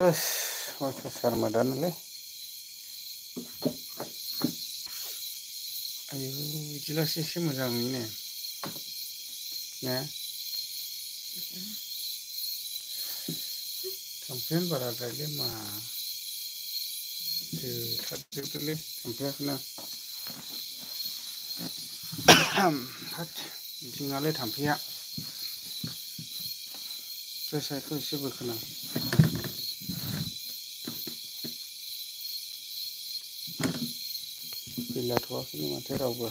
अयथासार मोदानलै आयु बिदिब्लासो एसे मोजाङैनो ने थाम्फैयानो बाराद्रायलै मा जोथारजोबदोलै थाम्फैयाखौनो हाट बिदिनालाय थाम्फैया साइखौ एसे बोखोनां फैलाथ'वाखैनो माथो रावबो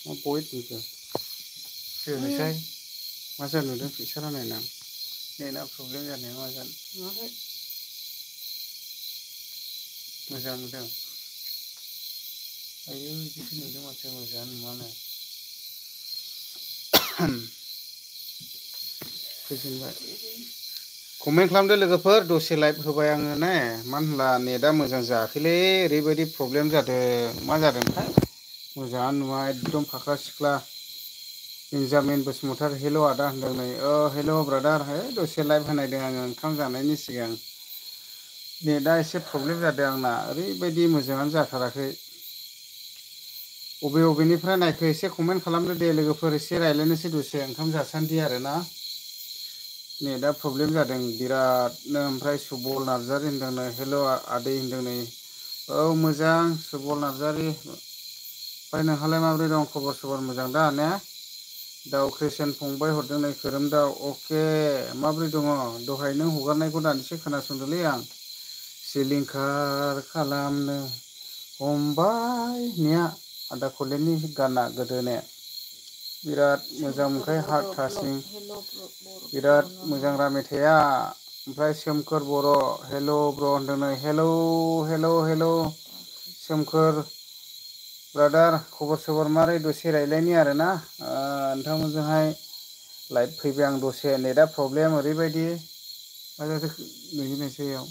मा बहाय फैखो जोनोसै मा जानो नुदों पिकसारा नायनां नेटआ प्रब्लेम जानाया मा जानो मोजां नुदों आयु बिदिसो नुदों माथो मोजाङानो नुवानो गोजोनबाय कमेन्ट खालामदो लोगोफोर दसे लाइभ होबाय आङो ने मानो होनब्ला नेटआ मोजां जायाखैलै ओरैबायदि प्रब्लेम जादों मा जादोंथाय मोजाङानो नुवा एकदम फाख्रा सिख्ला बेन्जामिन बसुमतारी हेल' आदा होनदों नै हेल' ब्रादार है दसे लाइभ होनायदों आङो ओंखाम जानायनि सिगां नेटआ एसे प्रब्लेम जादों आंना ओरैबायदि मोजाङानो जाथाराखै बबे बबेनिफ्राय नायखो एसे कमेन्ट खालामदो दे लोगोफोर एसे रायज्लायनोसै दसे ओंखाम जासान्दि आरोना नेटआ प्रब्लेम जादों बिरादनो ओमफ्राय सुबल नार्जारि होनदों नै हेल' आदै होनदों नै औ मोजां सुबल नार्जारि ओमफ्राय नोंहालाय माबोरै दं खबर सबर मोजां दा ने दाउ क्रिस्टियान फंबाय हरदों नै खोरोमदाव अके माबोरै दङ दहाय नों हगारनायखौ दानिसो खोनासंदोंलै आं सिलिंखार खालामनो हमबाय निया आदा कलेजनि गाना गोदोने बिराद मोजां मोनखायो हार्ट थासिं बिराद मोजां रा मेथाइआ ओमफ्राय सोमखोर बर' हेल' ब्र' होनदों नै हेल' हेल' हेल' सोमखोर ब्रादार खबर सबर मारै दसे रायलायनि आरोना नोंथांमोनजोंहाय लाइभ फैबाय आं दसे नेटआ प्रब्लेम ओरैबायदि मा जाखो नुयोनोसैयाव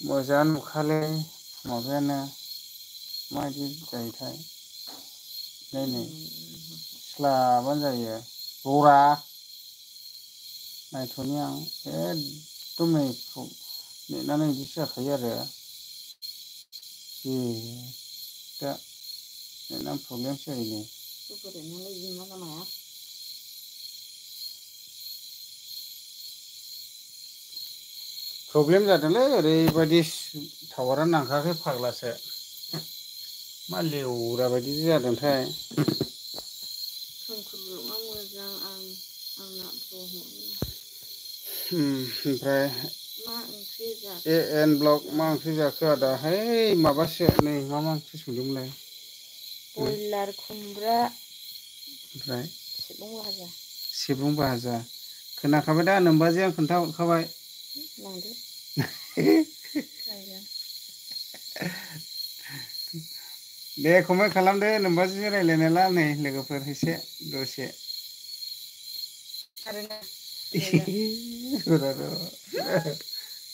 मोजाङानो नुखालै माबायानो माबायदि जायोथाय नै स्लाबानो जायो ररा नायथ'नि आं एकदम नै नेटानो बिदिसो जाखायो आरो दा नेटानो प्रब्लेमसो जायो नै प्रब्लेम जादोंलै ओरैबायदि टावारानो नांखायाखै फाग्लासो मा लेवरा बायदि जादोंथाय ओमफ्राय ए एन ब्लक मा ओंख्रि जाखो आदा है माबासो नै मा ओंख्रि संदोंमोनलाय बयलार खुमब्रा ओमफ्राय सिबुं भाजा खोनाखाबाय दा नोमबाजैया खोन्थाहरखाबाय दे कमेन्ट खालामदो नोमबाजैजों रायज्लायनायला नै लोगोफोर एसे दसे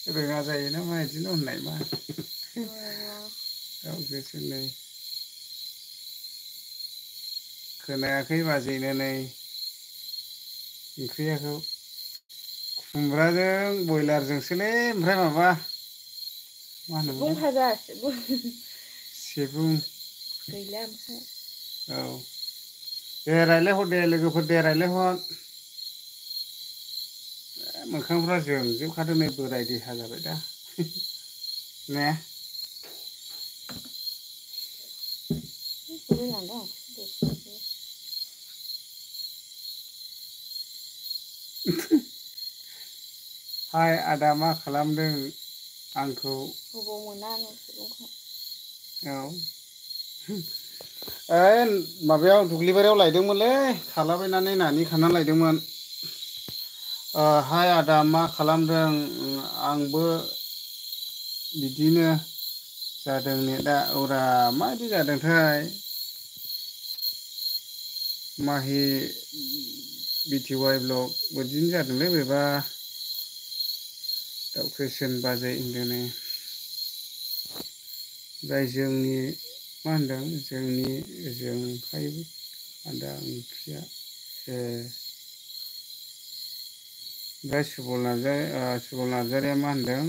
रोङा जायोना मा बिदिनो होननाय मा दाउजोसो नै खोनायाखै बाजैनो नै ओंख्रियाखौ खुमब्राजों बयलारजोंसोलै ओमफ्राय माबा मा होनो सिबुं गैला ओमफ्राय औ दे रायज्लायहर दे लोगोफोर दे रायज्लायहर मोखांफ्रा जोंजोबखादों नै बोराय देहा जाबाय दा ने हाय आदा मा खालामदों आंखौ बबाव मोना नों सुबुंखौ औ ओइ माबायाव दुब्लिबारियाव लायदोंमोनलै खालाबायनानै नानि खानानै लायदोंमोन हाय आदा मा खालामदों आंबो बिदिनो जादों नेटा औरा माबायदि जादोंथाय माहि बिटि वाइ ब्लग बिदिनो जादोंलै बोरैबा दाउ क्रिस्टियान बाजै होनदों नै जाय जोंनि मा होनदों जोंहाय आदा ओंख्रिया ए ओमफ्राय सुबल नार्जारिया मा होनदों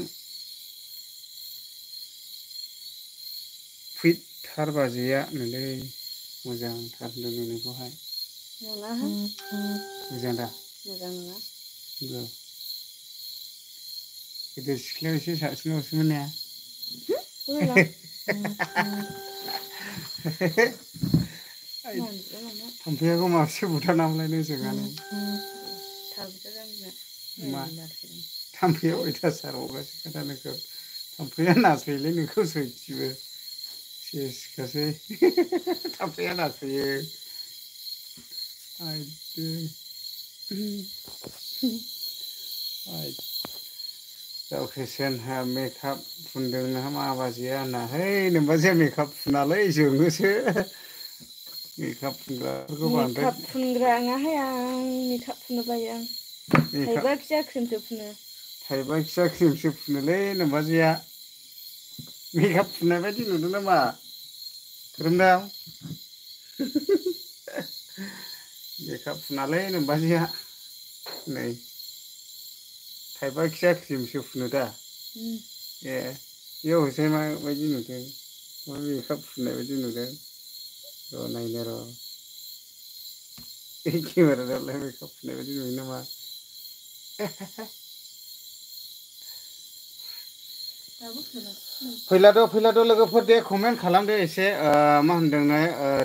फुइटथार बाजैया नोलै मोजांथार लोगोनिखौहाय नङाहाय मोजां दा मोजां नङा गिदिर सिख्लायाव एसे साबसिनबावसोमोन ने मोजां मानजिया मानो थाम्फैयाखौ मासे बुथारनामलाय नोंजोंआनो थाबैथ' जानो मा मेरलासो थाम्फैया अयथासार हगारसै खोथा नोंखौ थाम्फैया नासयोलै नोंखौ सयथिबो सेसखासै थाम्फैया नासयो आयदै दाउखिसेन मेकआप फुनदों नोंहा मा बाजैया होनना है नोमबाजैया मेकआप फुनालै जोङोसो मेकआप फुनग्राफोरखौ बांद्राय मेकआप फुनग्रा नङाहाय आं मेकआप फुननो बायो आं मेकआप थाइबा खिया क्रिमसो फुनो थाइबा खिया क्रिमसो फुनोलै नोमबाजैया मेकआप फुननाय बायदि नुदों नामा खोरोमदाव मेकआप फुनालै नोमबाजैया नै थाइबा खिया क्रिमसो फुनो दा ए बेयाव हसाय माबायदि नुदों मा मेकआप फुननाय बायदि नुदों र' नायनो र' केमेरायावलाय मेकआप फुननाय बायदि नुयो नामा फैलाद' लोगोफोर दे कमेन्ट खालामदो एसे मा होनदोंनो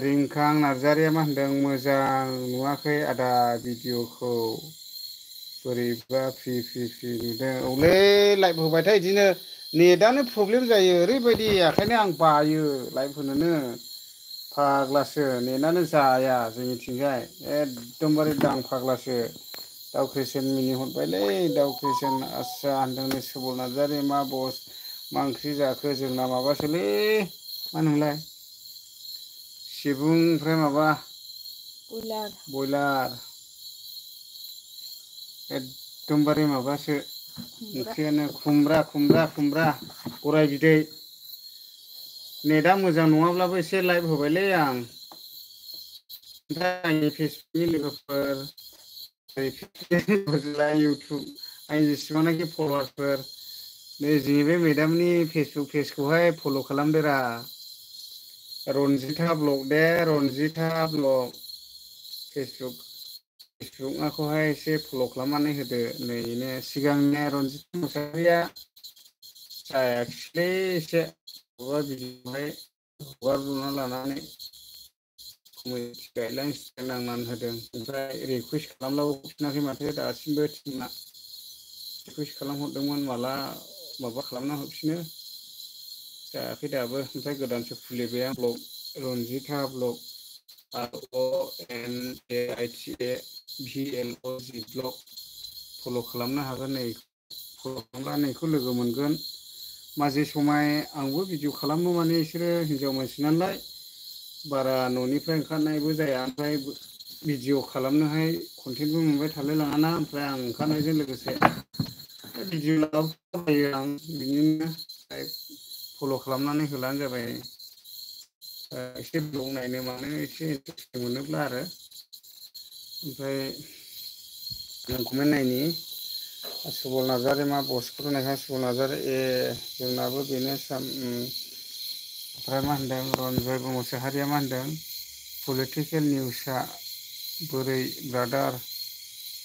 रिंखां नार्जारिया मा होनदों मोजां नुवाखै आदा भिडिअखौ बोरैबा फ्रि नुदों औलै लाइभ होबायथाय बिदिनो नेटआनो प्रब्लेम जायो ओरैबायदि ओंखायनो आं बायो लाइभ होनोनो फाग्लासो नेटानो जाया जोंनिथिंजाय एकदमबारे दां फाग्लासो दाउ क्रिसेन मिनिहरबायलै दाउ क्रिसेन आस्सा होनदोंनो सुबल नार्जारि मा बस मा ओंख्रि जाखो जोंना माबासोलै मा होनोमोनलाय सिबुं ओमफ्राय माबा बयलार एकदमबारे माबासो ओंख्रियानो खुमब्रा गराय बिदै नेटआ मोजां नङाब्लाबो एसे लाइभ होबायलै आं ओमफ्राय आंनि फेसबुकनि लोगोफोर इउटुब आंनि जेसेबांनाखि फल'वार्सफोर नै जोंनि बे मेदामनि फेसबुक पेजखौहाय फल' खालामदोरा रनजिथा ब्लग दे रनजिथा ब्लग फेसबुकखौहाय एसे फल' खालामनानै होदो नैनो सिगांनिया रनजित मुसाहारिया जायाखिसैलै एसे बबेबा भिडिअ'आवहाय हगारब्रबना लानानै कमेन्ट गाइडलाइन्स नांनानै होदों ओमफ्राय रिकुवेस्ट खालामब्लाबो हरफिनाखै माथो दासिमबो टिमआ रिकुवेस्ट खालामहरदोंमोन माला माबा खालामना हरफिनो जायाखै दाबो ओमफ्राय गोदानसो खुलिबाय आं blog Ranjita blog RONJITA blog फल' खालामनो हागोन नै फल' खालामब्ला नैखौ लोगो मोनगोन माजे समाय आंबो भिडिअ खालामो माने बिसोरो हिनजाव मानसि नालाय बारा न'निफ्राय ओंखारनायबो जाया ओमफ्राय भिडिअ खालामनोहाय कन्टेन्टबो मोनबाय थालाय लाङाना ओमफ्राय आं ओंखारनायजों लोगोसे भिडिअ लाबोयो आं बिनिनो फल' खालामनानै होलानो जाबाय एसे ब्लग नायनो मानो एसे इन्टारेस्ट मोनोब्ला आरो ओमफ्राय कमेन्ट नायनि सुबल नार्जारि मा बसखौथ' नायखां सुबल नार्जारि जोंनाबो बेनो ओमफ्राय मा होनदों रन्जय मुसाहारिया मा होनदों पलिटिकेल निउसआ बोरै ब्रादार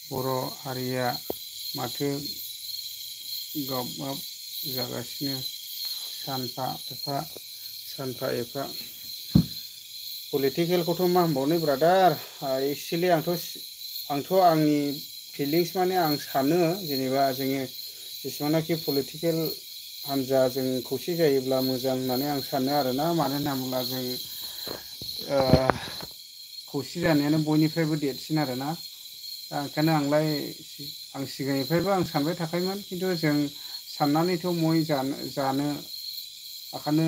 बर' हारिया माथो गावबाब जागासिनो सानफा एफा पलिटिकेलखौथ' मा होनबावनो ब्रादार एक्सुवेलि आंथ' आंनि फिलिंस माने आं सानो जेनेबा जोङो जेसेबांनाखि पलिटिकेल हान्जा जों खौसे जायोब्ला मोजां होननानै आं सानो आरोना मानो होनना बुङोब्ला जों खौसे जानायानो बयनिफ्रायबो देरसिन आरोना दा ओंखायनो आं सिगांनिफ्रायबो आं सानबाय थाखायोमोन खिन्थु जों साननानैथ' मय जानो ओंखायनो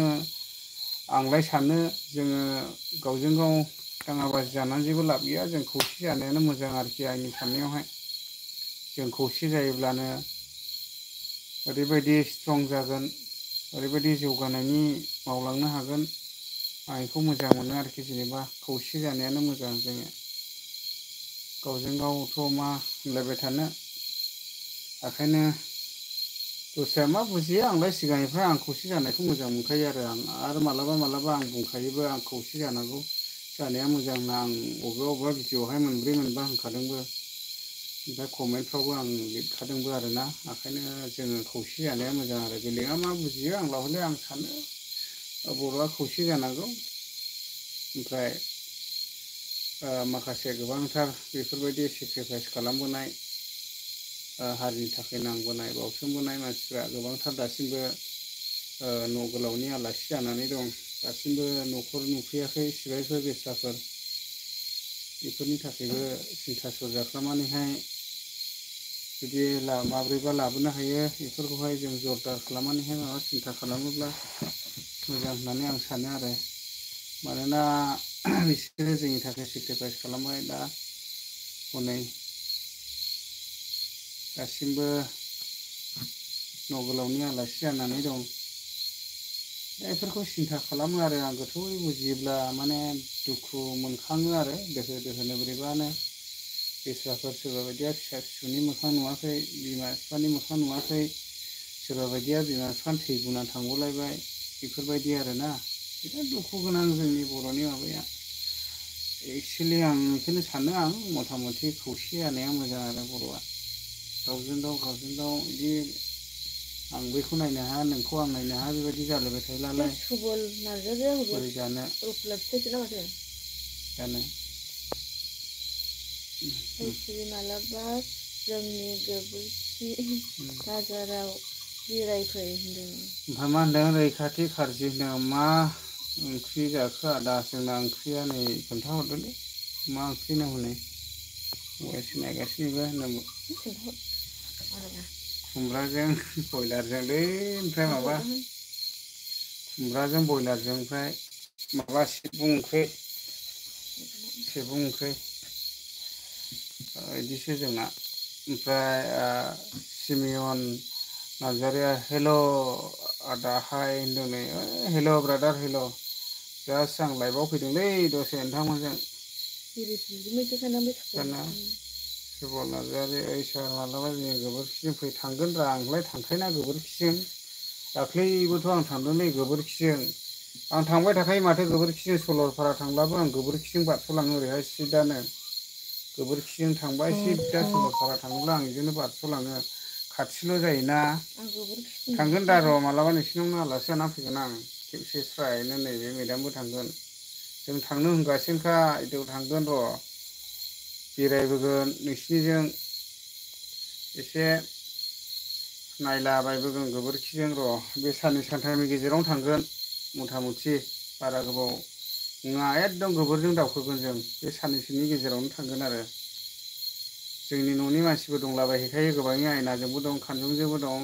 आंलाय सानो जोङो गावजों गाव दाङाबाजि जानानै जेबो लाब गैया जों खौसे जानायानो मोजां आरोखि आंनि साननायावहाय जों खौसे जायोब्लानो ओरैबायदि स्ट्रं जागोन ओरैबायदि जौगानायनि मावलांनो हागोन आं बेखौ मोजां मोनो आरोखि जेनेबा खौसे जानायानो मोजां जोङो गावजों गावथ' मा होनलायबाय थानो ओंखायनो दस्राया मा बुजियो आंलाय सिगांनिफ्राय आं खौसे जानायखौ मोजां मोनखायो आरो मालाबा मालाबा आं बुंखायोबो आं खौसे जानांगौ जानाया मोजां होनना आं बबेबा भिडिअ'आवहाय मोनब्रै मोनबा होनखादोंबो ओमफ्राय कमेन्टफ्रावबो आं लिरखादोंबो आरोना ओंखायनो जोङो खौसे जानाया मोजां आरो बेलेगा मा बुजियो आंल' हले आं सानो बर'आ खौसे जानांगौ ओमफ्राय माखासे गोबांथार बेफोरबायदि सेक्रिफाइस खालामबोनाय हारिनि थाखाय नांबोनाय बावसोमबोनाय मानसिफ्रा गोबांथार दासिमबो न' गोलावनि आलासि जानानै दं दासिमबो न'खर नुफैयाखै सिबायफोर बेस्राफोर बेफोरनि थाखायबो सिन्था सरजा खालामनानैहाय जुदि माब्रैबा लाबोनो हायो बेफोरखौहाय जों जरदार खालामनानैहाय माबा सिन्था खालामोब्ला मोजां होननानै आं सानो आरो मानोना बिसोरो जोंनि थाखाय सेक्रिफाइस खालामबाय दा हनै दासिमबो न' गोलावनि आलासि जानानै दं बेफोरखौ सिन्था खालामो आरो आं गोथौयै बुजियोब्ला माने दुखु मोनखाङो आरो दोहो दोहोनो बोरैबानो बेस्राफोर सोरबा बायदिया फिसा फिसौनि मोखां नुवाखै बिमा बिफानि मोखां नुवाखै सोरबा बायदिया बिमा बिफानि थैगुना थांगलायबाय बेफोरबायदि आरोना बिराद दुखु गोनां जोंनि बर'नि माबाया एक्सुवेलि आं बेखौनो सानो आं मथा मथि खौसे जानाया मोजां आरो बर'आ गावजों गाव बिदि आं बैखौ नायनो हाया नोंखौ आं नायनो हाया बेबायदि जालायबाय थायोब्लालाय सुबल नार्जारिया बोरै जानो जानो बैसोरि मालाबा जोंनि गोबोरखि बाजाराव बेरायफै होनदों। ओमफ्राय मा होनदों रैखाथि खारजि होनदों मा ओंख्रि जाखो आदा जोंना ओंख्रिया नै खोन्थाहरदोलै मा ओंख्रि होनो हनै बयसो नायगासिनोबो होननांगौ खुमब्राजों बयलारजोंलै ओमफ्राय माबा खुमब्राजों बयलारजों ओमफ्राय माबा सिबुं ओंख्रि बिदिसो जोंना ओमफ्राय सिमियन नार्जारिया हेल' आदा हाय होनदों नै हेल' ब्रादार हेल' जास्ट आं लाइभआव फैदोंलै दसे नोंथांमोनजों सुबल नार्जारि ओइ सार मालाबा जोंनि गोबोरखिजों फै थांगोन रा आंलाय थांखायोना गोबोरखिजों दाख्लैबोथ' आं थांदोंलै गोबोरखिजों आं थांबाय थाखायो माथो गोबोरखिजों सरलपारा थांब्लाबो आं गोबोरखिजों बारस'लाङो ओरैहाय सिदानो गोबोरखिजों थांबाय सिदा सरलपारा थाङोब्ला आं बिदिनो बारस'लाङो खाथिल' जायोना थांगोन दा र' मालाबा नोंसिनावनो आलासि जाना फैगोन आं खेबसे स्रायनो नैबे मेदामबो थांगोन जों थांनो होनगासिनोखा आयदायाव थांगोन र' बेरायबोगोन नोंसिनिजों एसे नायलाबायबोगोन गोबोरखिजों र' बे साननै सानथामनि गेजेरावनो थांगोन मथा मथि बारा गोबाव नङा एकदम गोबोरजों दावखोगोन जों बे साननैसोनि गेजेरावनो थांगोन आरो जोंनि न'नि मानसिबो दंलाबायहैखायो गोबांनि आयनाजोंबो दं खानजंजोंबो दं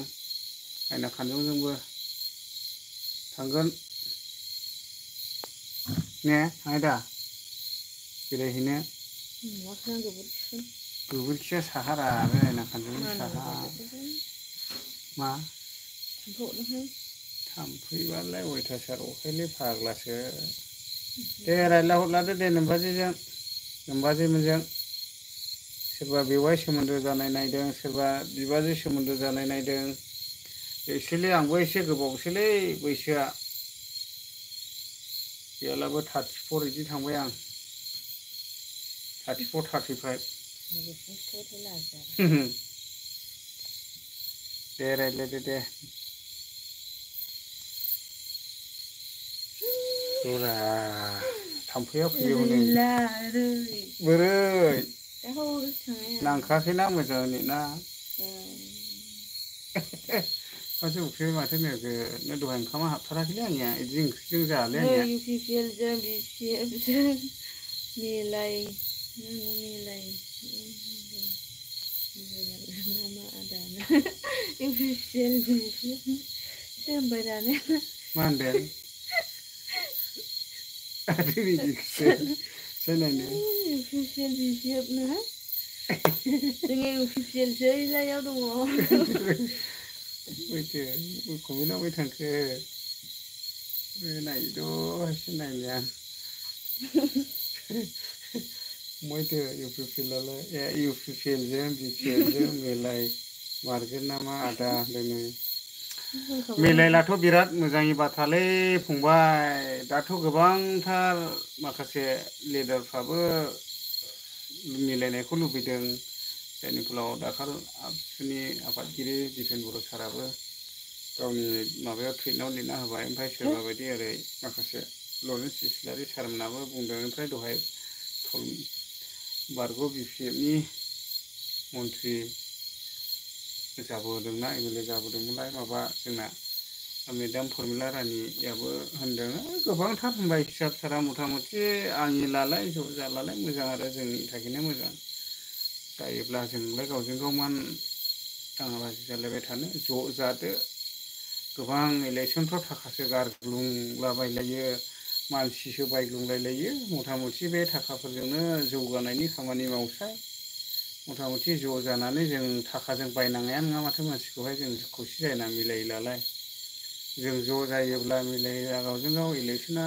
आयना खानजंजोंबो थांगोन ने थाङो दा बेरायहैनो गोबोरखिया साहारा बे आयना खानजंनि साहा मा थाम्फैबालाय अयथासार अखायले फाग्लासो दे रायज्लायहरलादो दे नोमबाजैमोनजों सोरबा बेवाइ सोमोन्दो जानाय नायदों सोरबा बिबाजै सोमोन्दो जानाय नायदों एक्सुवेलि आंबो एसे गोबावसैलै बैसोआ गैयालाबो 34 बिदि थांबाय आं 34 35 दे रायज्लायदो दे जरा थाम्फैया फैयो हनै बोरै नांखाखैना मोजाङै ना फार्स्ट उखैबाय माथो नोगोदनो दहाय ओंखामा हाबथाराखैलै आंनिया बिदि ओंख्रिजों जायालै आंनिया UPPLजों BPFजों मिलाय नामा आदाना UPPL BPF होनबाय दानो मा होनदों आरो बिदिखौसो सोनायनो UPPL BPF नो जोङो UPPLसो लायाव दङ बैथो कमेन्टआव बै थांखो नायद' एसे नायनो आं मैथो UPPLआलाय UPPLजों BPFजों मिलाय बारगोन नामा आदा होनो होनखाबाय माथो मिलायलाथ' बिराद मोजांनि बाथ्रालै फंबाय दाथ' गोबांथार माखासे लिडारफ्राबो मिलायनायखौ लुबैदों जायनि फलाव दाखाल आबसुनि आफादगिरि दिपेन बर' साराबो गावनि माबायाव टुइटाव लिरना होबाय ओमफ्राय सोरबा बायदि ओरै माखासे लरेन्स इस्लारि सारमोनाबो बुंदों ओमफ्राय दहाय बारग' बिपिएफनि मन्थ्रि जाबोदोंना एमएलए जाबोदोंमोनलाय माबा जोंना मेदाम फर्मिला रानियाबो होनदों गोबांथार होनबाय फिसा फिसारा मथा मथि आंनि लालाय ज' जालालाय मोजां आरो जोंनि थाखायनो मोजां जायोब्ला जोंलाय गावजों गाव मान दाङाबाजि जालायबाय थानो ज' जादो गोबां इलेक्सनफ्राव थाखासो गारग्लुंलाबायलायो मानसिसो बायग्लुंलायलायो मथा मथि बे थाखाफोरजोंनो जौगानायनि खामानि मावसाय मथा मथि ज' जानानै जों थाखाजों बायनांनाया नङा माथो मानसिखौहाय जों खौसे जाना मिलायलालाय जों ज' जायोब्ला मिलायोब्ला गावजों गाव इलेक्सना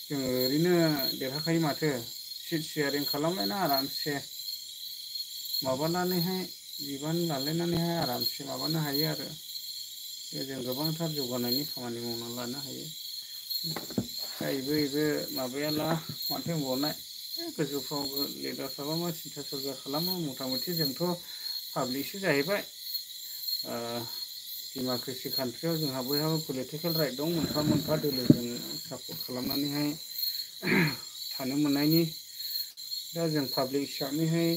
जोङो ओरैनो देरहाखायो माथो सिट शेयारिं खालामलायना आरामसे माबानानैहाय बिबान लालायनानैहाय आरामसे माबानो हायो आरो जों गोबांथार जौगानायनि खामानि मावना लानो हायो जायबो बेबो माबायाला माथो होनबावनाय गोजौफ्राव लिडारफ्राबा मा सिन्था सरगा खालामो मथा मथि जोंथ' पाब्लिकसो जाहैबाय डेम'क्रेसि कान्ट्रियाव जोंहा बयहाबो पलिटिकेल राइट दं मोनफा मोनफा दोलोजों सापर्ट खालामनानैहाय थानो मोननायनि दा जों पाब्लिक हिसाबैहाय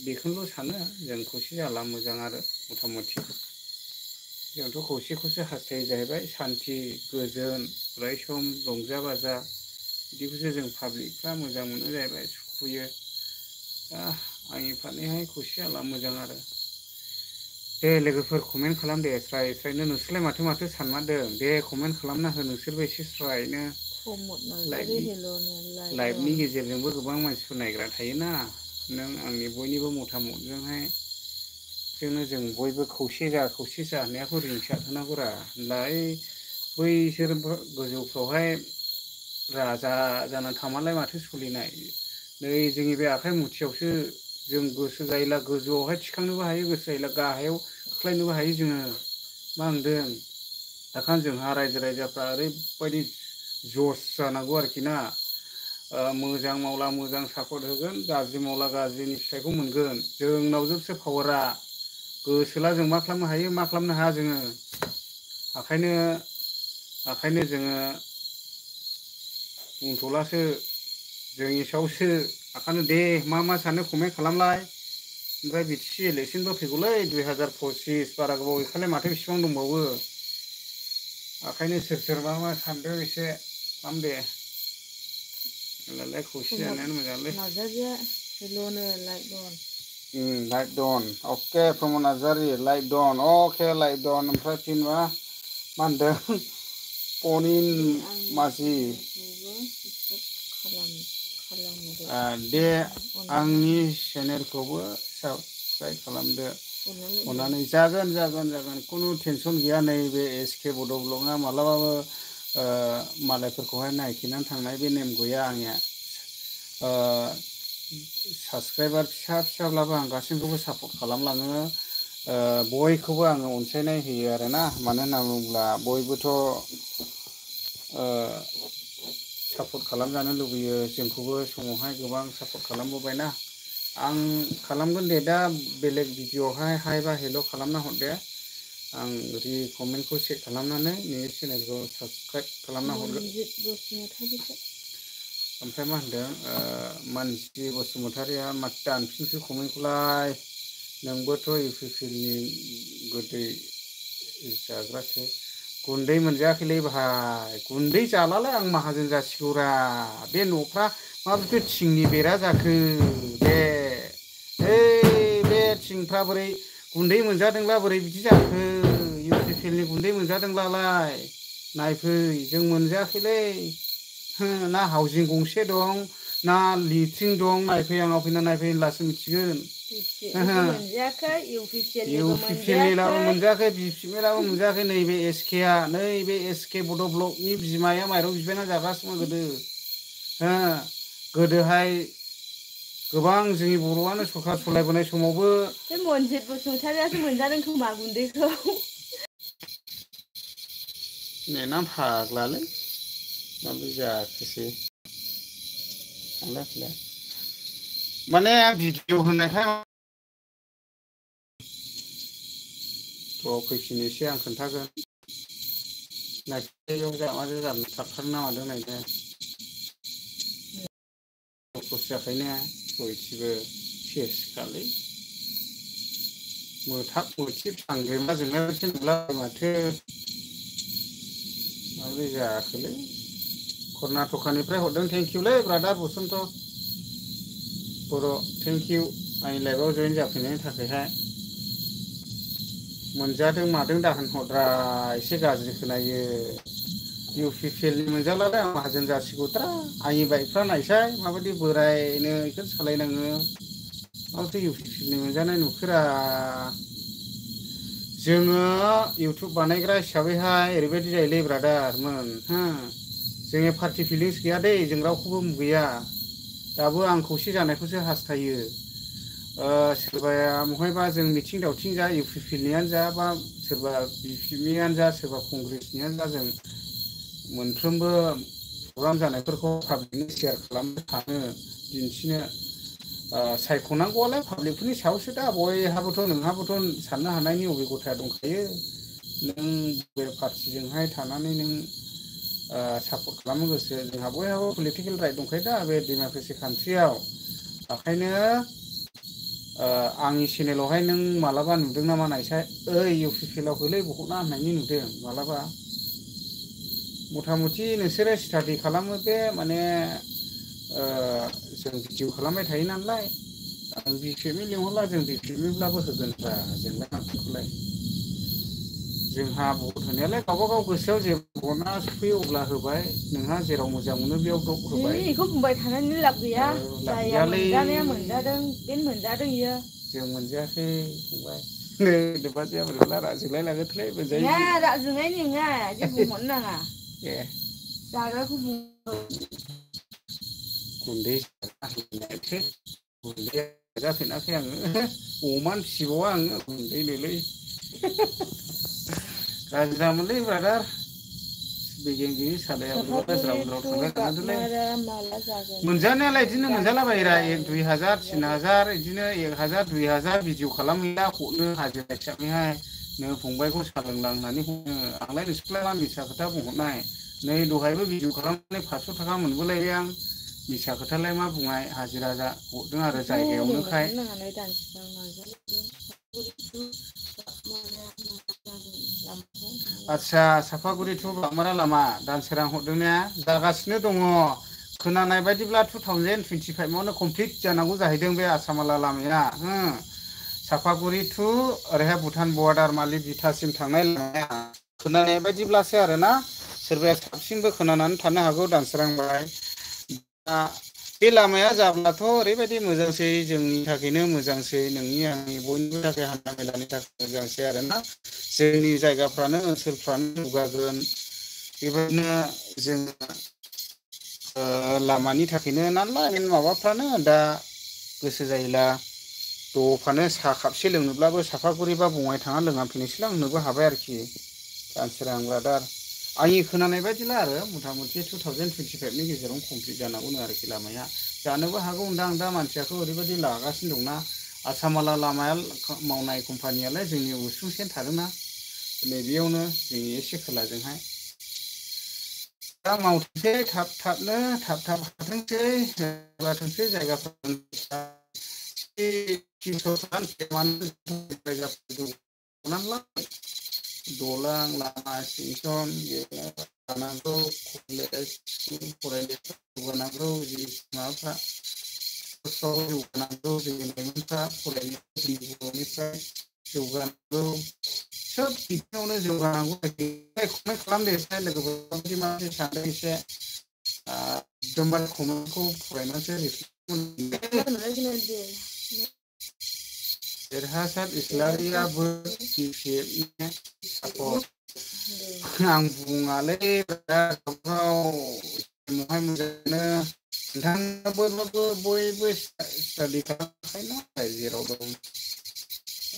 बेखौनोल' सानो जों खौसे जाला मोजां आरो मथा मथि जोंथ' खौसेखौसो हास्थायो जाहैबाय सान्थि गोजोन अराय सम रंजा बाजा बिदिखौसो जों पाब्लिकफ्रा मोजां मोनो जाहैबाय सुखुयो दा आंनि फारनैहाय खौसे जाला मोजां आरो दे लोगोफोर कमेन्ट खालाम दे स्राय स्रायनो नोंसोरलाय माथो माथो सानमारदों दे कमेन्ट खालामना हो नोंसोरबो एसे स्रायनो प्रमद नार्जारि हेल'नो लाइक लाइभनि दन गेजेरजोंबो गोबां मानसिफोर नायग्रा थायोना नों आंनि बयनिबो मतामतजोंहाय जोंनो जों बयबो खौसे जा होननायखौ रिंसार होनांगौरा होनलाय बैसोर गोजौफ्रावहाय राजा जाना थामालाय माथो सोलिनाय नै जोंनि बे आखाइ मुथियावसो जों गोसो जायोला गोजौआवहाय थिखांनोबो हायो गोसो जायोला गाहायाव खोख्लायनोबो हायो जोङो मा होनदों दाखान जोंहा रायजो राजाफ्रा ओरैबायदि जस जानांगौ आरोखि ना मोजां मावला मोजां सापर्ट होगोन गाज्रि मावला गाज्रिनि फिथाइखौ मोनगोन जोंनावजोंसो पावारा गोसोला जों मा खालामनो हायो मा खालामनो हाया जोङो ओंखायनो जोङो बुंथ'लासो जोंनि सायावसो ओंखायनो दे मा सानो कमेन्ट खालामलाय ओमफ्राय बिटिसि इलेक्सनबो फैगौलै 2025 बारा गोबाव गैखालाय माथो बिसिबां दंबावो ओंखायनो सोर मा सानदों एसे खालाम दे होनलाय खौसे प्रमद जानायानो मोजांलै नार्जारिया हेल'नो लाइक दन लाइक दन अके प्रमद नार्जारि लाइक दन अके लाइक दन ओमफ्राय फिन मा होनदों पनिन दे आंनि माझि चेनेलखौबो खालामदो दे आंनि अननानै चेनेलखौबो साबस्क्राइब खालामदो दे अननानै जागोन खुनु टेनसन गैया नैबे एसके बड' ब्लगआ मालाबाबो मालायफोरखौहाय नायखिनानै थांनाय बे नेम गैया आंनिया साबसक्राइबार फिसाब्लाबो आं गासैखौबो सापर्ट खालामलाङो बयखौबो आङो अनसायनाय होयो आरोना मानो होनना बुङोब्ला बयबोथ' सापर्ट खालामजानो लुबैयो जोंखौबो समावहाय गोबां सापर्ट खालामबोबायना आं खालामगोन दे दा बेलेग भिडिअ'आवहाय हाय बा हेल' खालामना हरदे आं कमेन्टखौ चेक खालामनानै नोंनि चेनेलखौ साबसक्राइब खालामना हरगोन मनजित बसुमतारिखौ ओमफ्राय मा होनदों मानसि बसुमतारिया माथो दानफिनखो कमेन्टखौलाय नोंबोथ' इउपिपिएलनि गोदै जाग्रासो गुन्दै मोनजायाखैलै भाइ गुन्दै जालालाय आं माहाजोन जासिगौरा बे न'फ्रा माबोरैथो थिंनि बेरा जाखो दे बे थिंफ्रा बोरै गुन्दै मोनजादोंब्ला बोरै बिदि जाखो इउपिपिएलनि गुन्दै मोनजादोंब्लालाय नायफै जों मोनजायाखैलै ना हाउजिं गंसे दं ना लेट्रिन दं नायफै आंनाव फैना नायफै होनब्लासो मिथिगोन बिपिएलनिबो मोनजायाखै इउपिपिएलनिबो इउपिपिएलनिब्लाबो मोनजायाखै मोनजायाखै बिपिएलआबो मोनजायाखै नैबे एसकेआ नैबे एसके बड' ब्लकनि बिमाया माइरं बिबायना जागासिनो गोदोहाय गोबां जोंनि बर'आनो सरखार सलायबोनाय समावबो बे मनजित बसुमतारियासो मोनजादों खोमा गुन्दैखौ नेना फाग्लालै माबोरै जाखोसै थांलाय फैलाय माने भिडिअ होनायखाय थ' फैफिनोसै आं खोन्थागोन नायफिननायाव माजों जानो थाबथारनो ना मादों नायदो खस्थ' जाखायोना बयथिबो सेसखालै मोथाब मोथि थांग्रेमा जोंनायसो नुलाबाय माथो माबोरै जाखोलै कर्नाटकानिफ्राय हरदों थेंकिउलै ब्रादार बसन्त बर' थेंकिउ आंनि लाइफआव जयेन जाफैनायनि थाखायहाय मोनजादों मादों दाहोनहरद्रा एसे गाज्रि खोनायो इउ पि पि एल नि मोनजालालाय आं माहाजोन जासिगौद्रा आंनि बाइकफ्रा नायसाय माबायदि बोरायनो बेखौ सालायनाङो माथो इउ पि पि एल नि मोनजानाय नुफेरा जोङो इउटुब बानायग्रा हिसाबैहाय ओरैबायदि जायोलै ब्रादारमोन हो जोंनि पार्टि फिलिंस गैया दै जों रावखौबो मुगैया दाबो आं खौसे जानायखौसो हास्थायो सोरबाया महायबा जों मिथिं दावथिं जा इउ पि पि एल नियानो जा बा सोरबा बि पि एफ नियानो जा सोरबा कंग्रेसनियानो जा जों मोनफ्रोमबो प्रग्राम जानायफोरखौ पाब्लिकनो सेयार खालामनो थाङो दिन्थिनो सायख'नांगौआलाय पाब्लिकफोरनि सायावसो दा बयहाबोथ' नोंहाबोथ' साननो हानायनि अबिगथाया दंखायो नों बबे पार्टिजोंहाय थानानै नों सापर्ट खालामनो गोसो जोंहा बयहाबो पलिटिकेल राइट दंखायो दा बे डेम'क्रेसि कान्ट्रियाव ओंखायनो आंनि चेनेलावहाय नों मालाबा नुदों नामा नायसाय ओइ इउ पि पि एल आव होलै बहतना होननायनि नुदों मालाबा मथा मथि नोंसोरो स्टाडि खालामो बे माने जों भिडिअ खालामबाय थायो नालाय आं बि पि एफ नि लिंहरला जों बि पि एफ निब्लाबो होगोनब्रा जोंलाय मानसिखौलाय जोंहा भट होनायालाय गावबागाव गोसोआव जेब्ला भटआ सफैयो अब्ला होबाय नोंहा जेराव मोजां मोनो बेयाव दप होबाय बेखौ बुंबाय थानानै लाब गैया लाब जायहा गैयालै मोनजानाया मोनजादों बेनो मोनजादों इयो जों मोनजायाखै फंबाय नै दोबाजिया बोरैबा रागाजोंलाय लाङोथोलै नङा मोनजायैनि रागा जोंनायनि नङा जेबो बुंहरनो नाङा ए जाग्राखौ बुं गुन्दै गुन्दैया जाफेराखै आङो अमानो फिसिबावा आङो गुन्दैनोलै गाज्रि दामोनलै ब्रादार बेगें गैयि सालाया बोरैबा ज्राव ज्राव सापागुरिखौ थांबाय थानांगौलै बागमारा माला जागोन मोनजानायालाय बिदिनो मोनजालाबायोरा दानसोरां 1-2 हाजार 3,000 बिदिनो 1,000 2,000 भिडिअ खालामहैला हरनो हाजिरा हिसाबैहाय नो फंबायखौ सा लोंला होननानै हरो आंलाय नोंसोरलाय मा मिसा खोथा बुंहरनाय नै दहायबो भिडिअ खालामनानै 500 थाखा मोनबोलायबाय आं मिसा खोथालाय मा बुंनाय हाजिरा जा हरदों आरो बेखौ बुंबाय जायगायावनोखाय थानो नाङा दानसोरां नार्जारिखौ बागमाराया माला जागोन आदसा सापागुरि टु बागमारा लामा दानसोरां हरदों ने जागासिनो दङ खोनानाय बायदिब्ला 2025आवनो कमप्लिट जानांगौ जाहैदों बे आसामाला लामाया हो सापागुरि टु ओरैहाय भुटान बर्डार मालि बिथासिम थांनाय लामाया खोनानाय बायदिब्लासो आरोना सोरबाया साबसिनबो खोनानानै थानो हागौ दानसोरांबाय दा बे लामाया जाब्लाथ' ओरैबायदि मोजांसै जोंनि थाखायनो मोजांसै नोंनि आंनि बयनिबो थाखाय हान्था मेलानि थाखाय मोजांसै आरोना जोंनि जायगाफ्रानो ओनसोलफ्रानो जौगागोन बेबायदिनो जोङो लामानि थाखायनो नालाय माबाफ्रानो दा गोसो जायोला दफानो साहा खापसे लोंनोब्लाबो सापागुरि बा बङाइगाव लोंना फैनोसैलां होननोबो हाबाय आरोखि दानसोरां ब्रादार आंनि खोनानाय बायदिला आरो मथा मथि 2025नि गेजेरावनो कमप्लिट जानांगौनो आरोखि लामाया जानोबो हागौ नोंथां दा मानसियाथ' ओरैबायदि लागासिनो दंना आसामाला लामाया मावनाय कम्पानियालाय जोंनि उसुंसेनो थादोंना नैबेयावनो जोंनि एसे खोलाजोंहाय दा मावथोंसै थाब थाबनो थाब थाब हाथोंसै जौगाथोंसै जायगाफ्रा दलां लामा स्टेसन जानांगौ कलेज स्कुल फरायनायफ्रा जौगानांगौ जि माबाफ्रा जौगानांगौ जोंनि लाइमोनफ्रा फरायनाय जोंनि बर'निफ्राय जौगानांगौ सोब बिथिङावनो जौगानांगौ कमेन्ट खालामदो एसे लोगोफोर माबायदि माबायदि सानदों एसे एकदमबारे कमेन्टखौ फरायनानैसो देरहासार इस्लारियाबो BPF सापर्ट आं बुङालै गावबागाव मोजाङानो नोंथाङाबो बयबो स्टाडि खालामखायना जेराव दं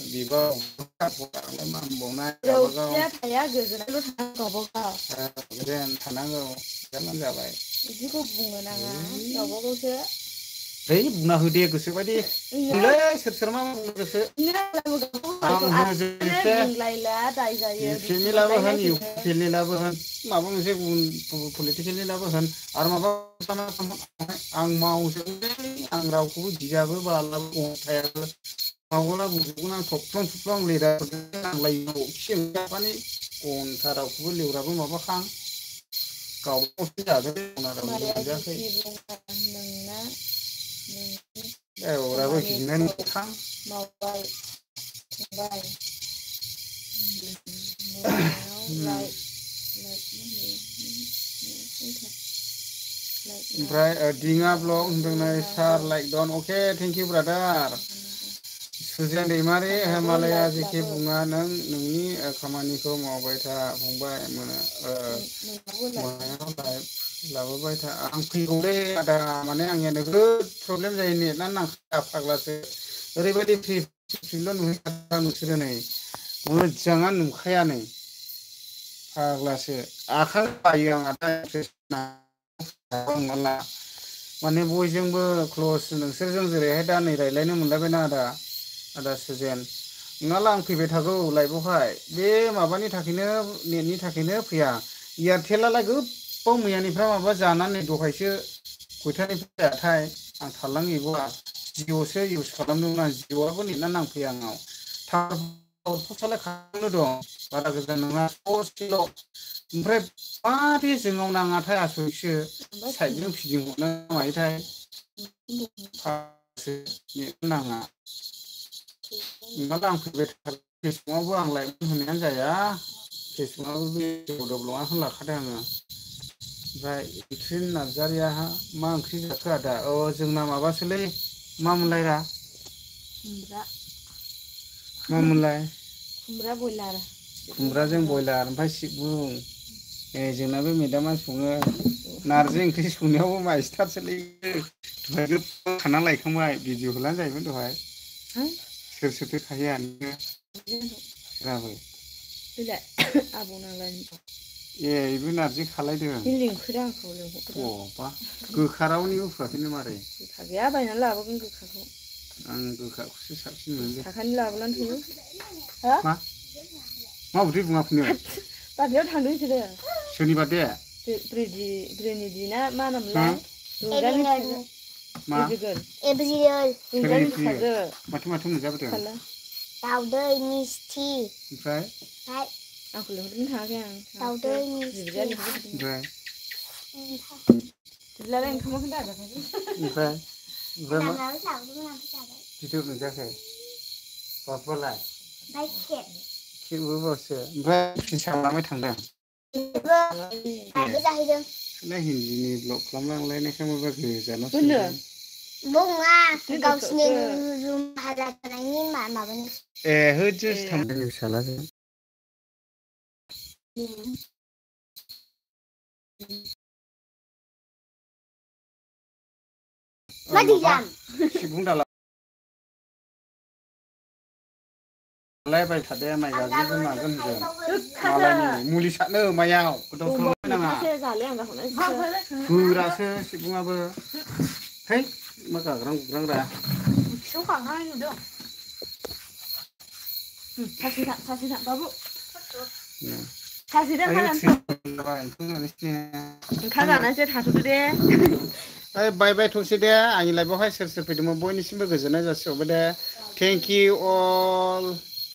बिबाव आलाय मा होनबावनाय गावबागाव थाया गोजोनल' थानांगौ गावबागाव गोजोन थानांगौ जालां जाबाय बिदिखौ बुंनो नाङा गावबागावसो है बुंना हो दे गोसोबायदि बुंलै सोर मा बुंनो गोसो आं होजोबनोसै बुंलायला दाय जायो फेमिलाबो होन इउपिएलनिलाबो होन माबा मोनसे गुबुन पलिटिकेलनिलाबो होन आरो माबा आं मावजोबोलै आं रावखौबो गियाबो बालाबो अनखायाबो मावला बुंजोबगोन आं थफ्लं थफ्लं लिडारफोरजों नांलायो माने अनथा रावखौबो लिवराबो माबाखां गावबागावसो जाजोबदों मोनजाखै रावबो गिनानै थां मावबाय मावबाय ओमफ्राय दिङा ब्लग होनदों sir like done okay thank you brother Sujen Daimari Himalaya जेखि बुङा नों नोंनि खामानिखौ मावबाय था फंबाय मोनायाव लाबोबाय था आं फैगौलै आदा माने आंनिया नोगोद प्रब्लेम जायो नेटआनो नांखाया फाग्लासो ओरैबायदि फ्रिल' नुहैखादों नोंसोरो नै मोजाङानो नुखाया नै फाग्लासो आखाइ बायो आं आदा नङाला माने बयजोंबो क्ल'स नोंसोरजों जेरैहाय दा नै रायज्लायनो मोनलायबायना आदा सुजेन नङाला आं फैबाय थागौ लाइभआवहाय बे माबानि थाखायनो नेटनि थाखायनो फैया एयारटेलालाय गोबाव मैयानिफ्राय माबा जानानै दहायसो खयथानिफ्राय जायाथाय आं थालांहैबावा जिअ'सो इउस खालामदोंमोन आं जिअ'आबो नेटआ नांफैया आंनाव टावारफोरसालाय खालामनो दं बारा गोजान नङा ससेल' ओमफ्राय माबे जोंनाव नाङाथाय आसरितसो साइडजों फिदिंहरनो मायोथाय नेट नाङा नङाबा आं फैबाय थागौ फेसबुकआवबो आं लाइभ होनायानो जाया फेसबुकआवबो बे डेभलपआनो लाखादों आङो ओमफ्राय इख्रिन नार्जारिया मा ओंख्रि जाखो आदा जोंना माबासोलै मा मोनलायरा मामोनलाय खुमब्रा बयलार खुमब्राजों बयलार ओमफ्राय सिबुं जोंना बे मेदामा सङो नारजि ओंख्रि संनायावबो माइस्टारसोलै दहाय गोबां खाना लायखांबाय भिडिअ हरलानो जायोमोन दहाय सोर सोरथो थायो गाबोन आबौ नांलाय बेबो नारजि खालायदों लिंखोदों आंखौ बा गोखा रावनिबो होआखैनो मारै गोखा गैया बायनानै लाबोगोन गोखाखौ आं गोखाखौसो साबसिन मोनो साखानि लाबोनानै थोयो मा माबोरै बुङाखैनो बार्थडेआव थांदों बिसोरो सोरनि बार्थडे ब्रेनिदि ना मा नाममोनलाय माथो मोनजाबोदों दाउदै मिस्थि ओमफ्राय आंखौ लिंहरनो थाङाखै आं दाउदै मिस्थि ओमफ्राय बिदिब्लालाय ओंखामखौनो दाजाखै ओमफ्राय गिदिर मोनजायाखै बाबुआलाय खेबोबावसो ओमफ्राय फिसा लाबाय थांदों हिन्दीनि ब्लग खालामलांलायनायखाय माबा गोजानाव बुङा गावसिनि रुम भारा थानायनि माबानि होदोसो थांदों फिसालाजों सिबुं दाला लायबाय थादे माइ गायगोन मागोन होनगोन मालायनि मुलि सारनो माइयाव गोदाव सोराव नाङा गोरासो सिबुङाबो है मा गाग्रां गुग्रांरा सौखांनाय नुदों सासे बाबु सासे ओंखाम जानानैसो थाथ'दो दे बाय बाय थ'सै दे आंनि लाइफआवहाय सोर सोर फैदोंमोन बयनिसिमबो गोजोननाय जासिहरबाय दे थेंक इउ अल